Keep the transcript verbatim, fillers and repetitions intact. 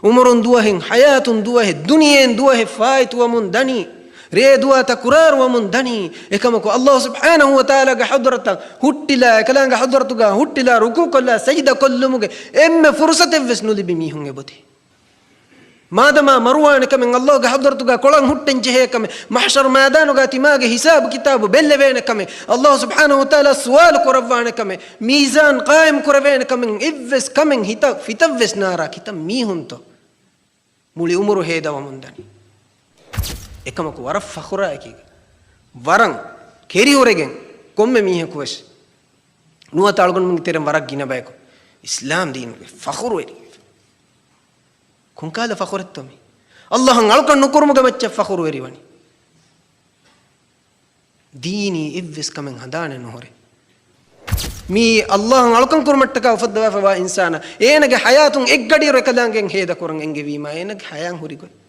އުމުރުން ދުވަހެއް، ޙަޔާތުން ދުވަހެއް، ދުނިޔެއިން ދުވަހެއް ފާއިތުވަމުން ދަނީ. ރޭ ދުވާތައް ކުރާރުވަމުން ދަނީ. އެކަމަކު ﷲ ސުބްޙާނަހޫ ވަތަޢާލާގެ ޙަޟްރަތަށް ހުއްޓިލާ، އެކަލާނގެ ޙަޟްރަތުގަ ހުއްޓިލާ، ރުކޫޢުކޮށްލާ، ސަޖިދަ ކޮށްލުމުގެ އެންމެ ފުރުޞަތެއްވެސް ނުލިބި މީހުން އެބޮތޭ. މާދަމާ މަރުވާނެ ކަމެއް، ﷲގެ ޙަޟްރަތުގަ ކޮޅަށް ހުއްޓެން ޖެހޭ ކަމެއް، މަޙްޝަރު މައިދާނުގަ ތިމާގެ ހިސާބު ކިތާބު ބެއްލެވޭނެ ކަމެއް، ﷲ ސުބްޙާނަހޫ ވަތަޢާލާ ސުވާލު ކުރައްވާނެ ކަމެއް، މީޒާން ޤާއިމް ކުރެވޭނެ ކަމެއް، އެއްވެސް ކަމެއް ހިތަށް ފިތަށްވެސް ނާރާ. ކިތައް މީހުންތޯ މުޅި އުމުރު ހޭދަވަމުން ދަނީ. އެކަމަކު ވަރަށް ފަޚުރާ އެކީގަ، ވަރަށް ކެރިހުރެގެން ކޮންމެ މީހަކުވެސް ނުވަތަ އަޅުގަނޑުމެންގެ ތެރެއިން ވަރަށް ގިނަ ބަޔަކު އިސްލާމް ދީނުގެ ފަޚުރުވެރި. ކޮންކާލަ ފަޚުރެއްތޯ މީ؟ ﷲއަށް އަޅުކަން ނުކުރުމުގެ މައްޗަށް ފަޚުރުވެރިވަނީ. ދީނީ އެއްވެސް ކަމެއް ހަނދާނެއް ނުހުރޭ. މީ ﷲއަށް އަޅުކަން ކުރުމަށްޓަކާ އުފައްދަވާފައިވާ އިންސާނާ، އޭނަގެ ޙަޔާތުން އެއްގަޑިއިރު އެކަލާނގެއަށް ހޭދަކުރަން އެންގެވީމާ، އޭނަގެ ޙަޔާތް ހުރި ގޮތް.